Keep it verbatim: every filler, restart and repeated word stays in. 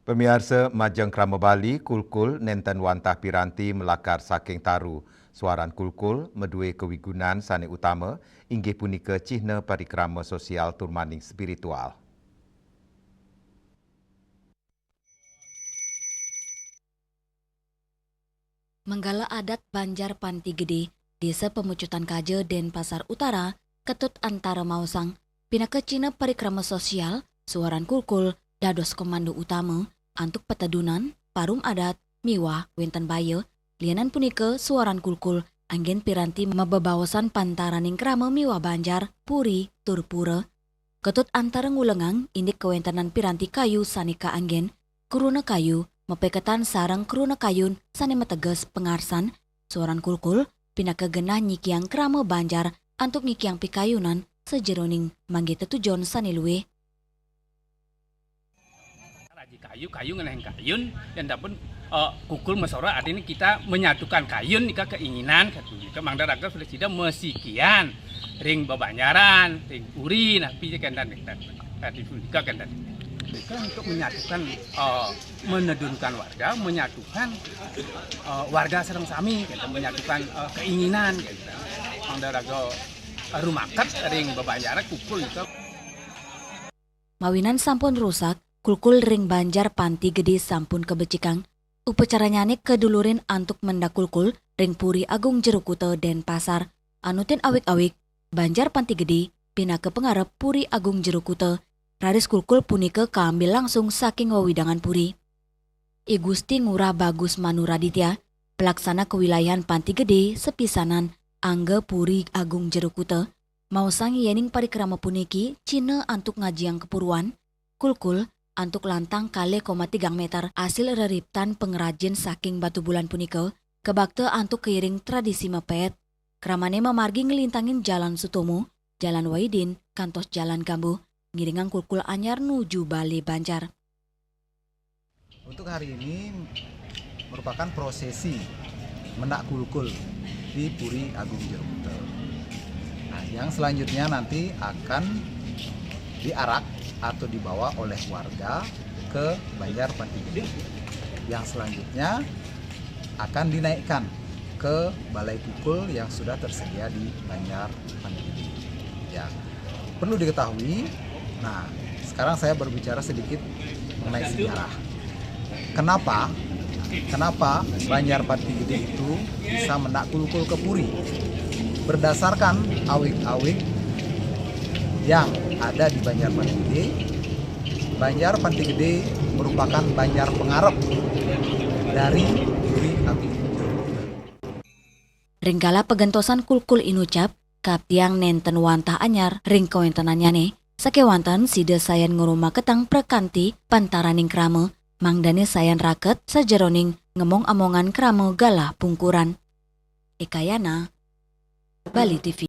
Pamiarsa, majeng krama Bali, kulkul nénten wantah piranti malakar saking taru. Suaran kulkul madué kawigunan sané utama, inggih punika cihna parikrama sosial tur maning spiritual. Manggala adat Banjar Panti Gedé, Désa Pamucutan Kaja, Dénpasar Utara, Ketut Antara maosang, pinaka cihna parikrama sosial, suaran kulkul dados komando utama antuk patedunan, parum adat, miwah wénten baya. Lianan punika, suaran kulkul anggén piranti mabebaosan pantaraning krama miwah banjar, puri, tur pura. Ketut Antara ngulengang indik kawéntenan piranti kayu sané kaanggén, kruna kayu, mapaiketan sareng kruna kayun sané mateges pangarsan. Suaran kulkul pinaka genah nyikiang krama banjar antuk nyikiang pikayunan sajeroning manggih tetujon sané luih. Raji kayu, kayu ngenah kayun, yén dapun, eh, kulkul masora artinya kita menyatukan kayun nika keinginan, katu nika mangda raga sudah sida masikian ring babanjaran, ring puri, napi ja kénten, kénten. Tadi punika kénten. Nika untuk menyatukan, eh, menedunkan warga, menyatukan, eh, warga sareng sami, kénten, menyatukan, eh, keinginan, kénten. Mangda raga rumaket ring babanjaran kulkul nika. Mawinan sampun rusak, kulkul ring Banjar Panti Gedé sampun kabecikang. Upacaranyané kadulurin antuk mendak kulkul ring Puri Agung Jero Kuta, Dénpasar. Anutin awig-awig, Banjar Panti Gedé pinaka pangarep Puri Agung Jero Kuta, raris kulkul punika kaambil langsung saking wewidangan puri. I Gusti Ngurah Bagus Manuraditya, pelaksana kewilayahan Panti Gedé sapisanan angga Puri Agung Jero Kuta, maosang yéning parikrama puniki cihna antuk ngajiang kapuruan, kulkul antuk lantang kalih koma tigang méter asil reriptan pangrajin saking batubulan punika, kabakta antuk kairing tradisi mapét. Kramané mamargi nglintangin Jalan Sutomo, Jalan Wahidin, kantos Jalan Gambuh, ngiringang kulkul anyar nuju Balé Banjar. Untuk hari ini merupakan prosesi mendak kulkul di Puri Agung Jero Kuta. Nah, yang selanjutnya nanti akan diarak atau dibawa oleh warga ke Banjar Panti Gedé. Yang selanjutnya akan dinaikkan ke balai kulkul yang sudah tersedia di Banjar Panti Gedé. Ya, perlu diketahui, nah, sekarang saya berbicara sedikit mengenai sejarah. Kenapa? Kenapa Banjar Panti Gedé itu bisa mendak kulkul ke puri? Berdasarkan awig-awig yang ada di Banjar Panti Gedé, Banjar Panti Gedé merupakan banjar pangarep dari Puri Agung. Ring kala pagentosan kulkul inucap, kaaptiang nénten wantah anyar ring kawéntenannyané, sakéwanten sida sayan ngrumaketang prakanti pantaraning krama, mangdané sayan raket sajeroning ngemong-amongan krama galah pungkuran. Ekayana, Bali T V.